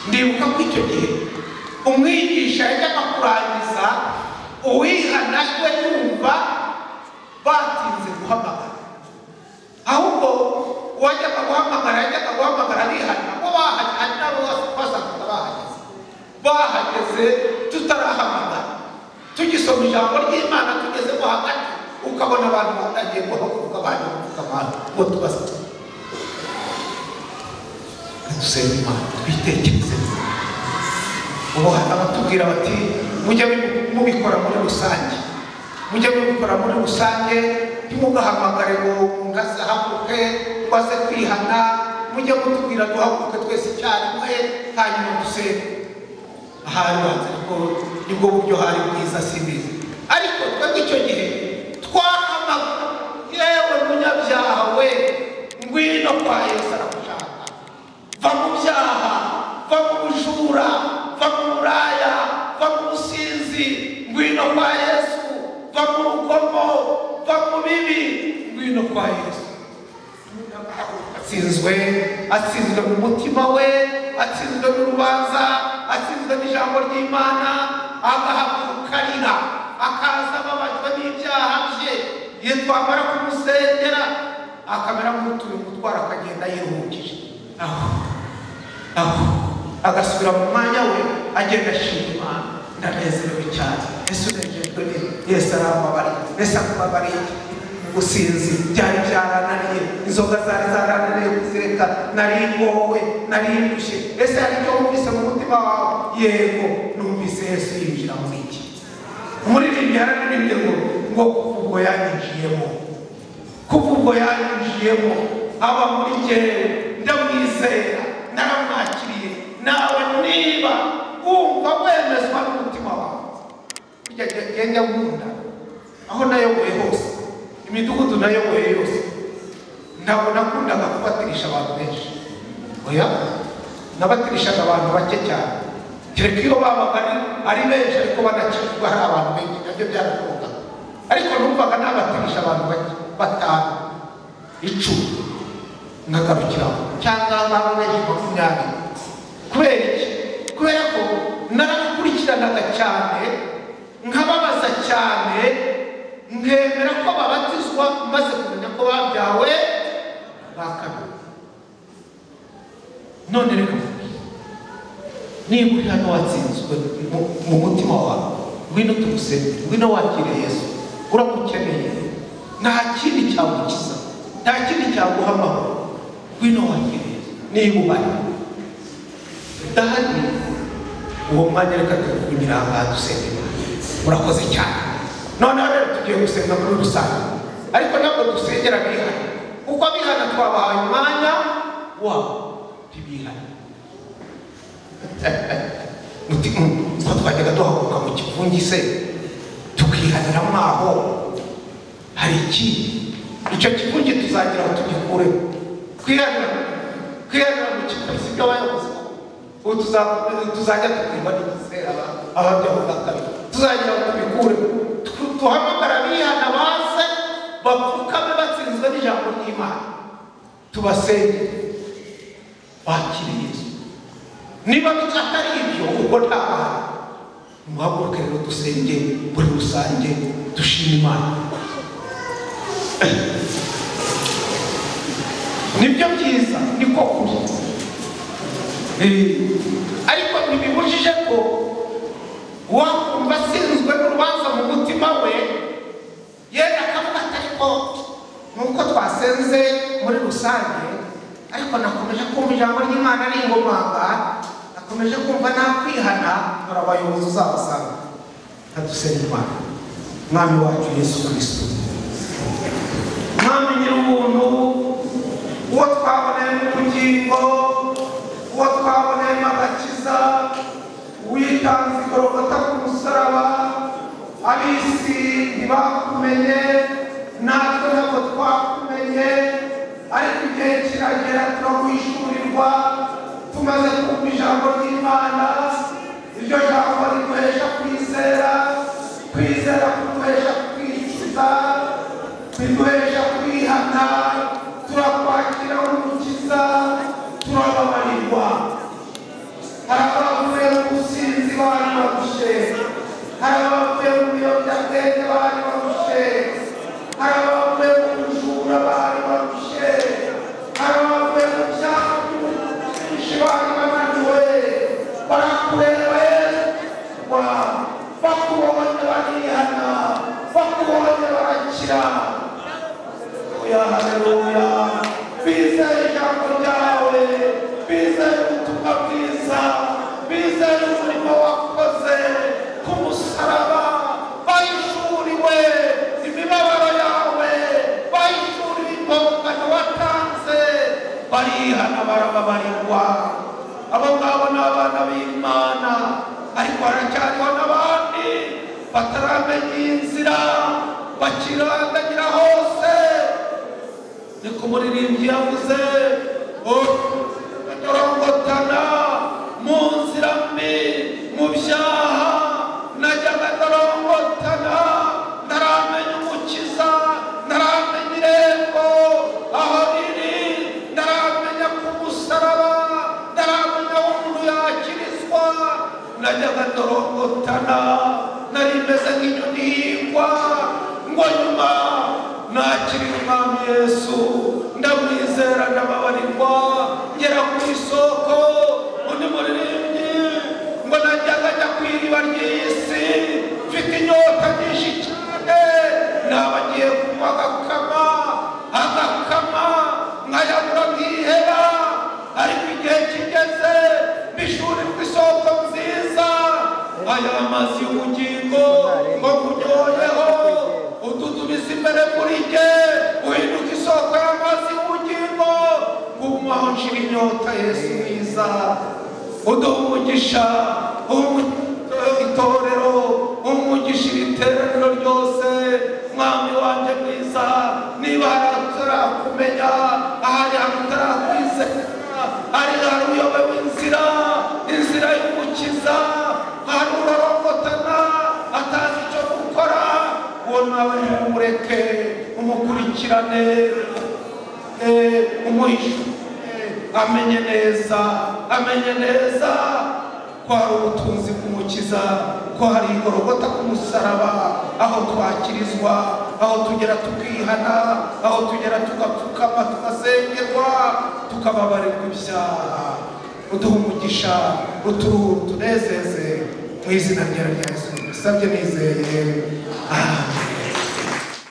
Ndibuka ko icyo gihe umwigisha yajyaga kurangiza, uwihana we yumva batinze guhamagara, ahubwo uwajyaga guhamagara yajyaga guhamagara abihana ko bahageze, nabo basangaga bahageze tutarahamagara, tugisoma ijambo ry'Imana tugezemo hagati ukabona abantu batangiye guhaguruka baje kuvuga abantu ngo tubase. Dusenge Imana, twitekereze. Ubu hari abatubwira bati mujye mubikora muri rusange, mujye mubikora muri rusange, ntimugahamagare ngo umuntu ahaguruke ngo aze kwihana, mujye mutubwira duhaguruke twese icyarimwe hanyuma dusenge. Ahari banze, ariko nibwo buryo hari bwiza, simbizi. Ariko twebwe icyo gihe twahamagara, yewe munyabyaha we, ngwino kwa Yesu aragushaka. Va mu byaha, va mu bujura, va mu buraya, va mu businzi, ngwino kwa Yesu. Va mu rugomo, va mu bibi, ngwino kwa Yesu. Atsinzwe mu mutima we, atsinzwe n'urubanza, atsinzwe n'ijambo ry'Imana, agahaguruka arira, akaza ababajwe n'ibyaha bye. Iyo twamara kumusengera akamera nk'utuye umutwaro, akagenda yiruhukije, aho agasubira mu mwanya we, agenda ashima Imana. Ndanezerewe cyane, ese unejejwe ni Yesu arambabariye, ese akubabariye? Ubusinzi byari byarananiye, inzoga zari zarananiye kuzireka, nari ngowe, nari ndushye. Ese hari icyo wumvise mu mutima wawe? Yego, numvise Yesu yinjira muri iki. Umuririmbyi yararirimbye ngo kuva ubwo yanyinjiyemo, kuva ubwo yanyinjiyemo aba muri jyewe, ndamwizera, naramwakiriye. Nawe niba wumva wemezwa n'umutima wawe, burya genda nkunda aho nayoboye hose, imidugudu nayoboye yose, ntabwo nakundaga kubatirisha abantu benshi. Oya, nabatirishaga abantu bake cyane, kereka iyo babaga ari benshi ariko banakijwe hari abantu benshi, nabyo byarashobokaga. Ariko numvaga nabatirisha abantu bake, 5, 10, nkagarukiraho, cyangwa baba benshi 20. Kubera iki? Kubera ko narabikurikiranaga cyane, nkababaza cyane, nkemera ko babatizwa maze kumenya ko babyawe bwa kabiri. None reka mvuge, niba uri hano watsinzwe mu mutima wawe, ngwino tugusenge, ngwino wakire Yesu, uramukeneye. Nta kindi cyagukiza, nta kindi cyaguha amahoro, ngwino wakire Yesu. Niba uhari udahari, uwo mwanya reka tuwukunyira aha ngaha dusenge Imana. Murakoze cyane. Noneho rero tugiye gusenga muri rusange, ariko ntabwo dusengera abihana, kuko abihana twabahaye umwanya wabo, ntibihana. Ko twajyaga duhaguruka mu kivunge se tukihanira mwaho, hari iki? Icyo kivunge tuzagira aho tugikureho. Kwihanira mu kivunge si byo abayobozi, ubu tuzajya tukwirwa n'igisera ababyaho bwa kabiri, tuzagira aho tubikureho. Duhamagara abihana baze bapfukame batsinzwe n'ijambo ry'Imana, tubasenge bakire Yesu. Niba atari ibyo, ubwo nta bantu. Muhaguruke rero dusenge muri rusange, dushime Imana. Nibyo byiza, niko kuri. Ariko ntibibujije ko wakumva asinzwe n'urubanza mu mutima we, yenda akavuga ati ariko nuko twasenze muri rusange, ariko nakomeje kumva ijambo ry'Imana ringomanga, Ukomeje kumva nta kwihana, dore abayobozi uzabasanga. Kadusenga Imana. Mwami wacu Yesu Kristo, Mwami nyir'ubuntu, uwo twaboneyemo ubugingo, uwo twaboneyemo agakiza, witanze igorogota ku musaraba, ab'isi ntibakumenye, natwe ntabwo twakumenye, ariko igihe kiragera turaguhishurirwa. Tumaze kumva ijambo ry'Imana, iryo jambo riduhesha kwizera, kwizera kuduhesha kwicuza, biduhesha kwihana, turakwakira nk'umukiza, turababarirwa. Hari abavuye mu businzi bari barushe, hari abavuye mu biyobyabwenge bari barushe, hari abavuye mu bujura bari barushe, hari abavuye mu byaha byinshi bari bananiwe. Barakureba Yesu, bakubonye barihana, bakubonye barakira. Haleluya! Bizeye ijambo ryawe, bizeye ubutumwa bwiza, bizeye umurimo wakoze ku musaraba, bayishuriwe imibabaro yawe, bayishuriwe impongano watanze, barihana barababarirwa. Abo ngabo ni abana b'Imana, ariko haracyariho n'abandi bataramenya iyi nzira, bakirandagira hose. Niko umuririmbyi yavuze, ndorongotana mu nzira mbi, mu byaha najyaga ndorongotana, ntaramenya umukiza, ntaramenya irembo aho riri, ntaramenya ku musaraba, ntaramenya aho umuntu yakirizwa. Najyaga ndorongotana, nari meze nk'inyoni ihigwa, ngo nyuma nakiriye Umwami Yesu, ndamwizera, ndababarirwa, ngera ku isoko. Undi muririmbyi ngo najyaga njya ku iriba ry'isi, mfite inyota nyinshi cyane, naba ngiye kunywa agakama, agakama nkayabura nkiheba, ariko igihe kigeze mbishurirwa isoko nziza, aya mazi y'ubugingo ngo nkunyoyeho, ututubiza imbere muri jye, uhinduka isoko y'amazi y'ubugingo, ngumaho nshira inyota. Yesu mwiza, uduha umugisha, itorero, umugisha iri teraniro ryose. Mwami wanjye mwiza, niba hari utarakumenya, ahari hari utarakwizera, hari hari uyobewe inzira, inzira y'umukiza, hari urorongotana atazi icyo gukora, uwo nawe ntumureke, umukurikirane, umuhishe, amenye neza, amenye neza ko hari ubutunzi bw'umukiza, ko hari igorogota ku musaraba, aho twakirizwa, aho tugera tukihana, aho tugera tugapfukama, tugasengerwa, tukababarirwa ibyaha. Uduha umugisha, uturuhure, utunezeze, mu izina rya Yesu bisabye nizeye. Amen.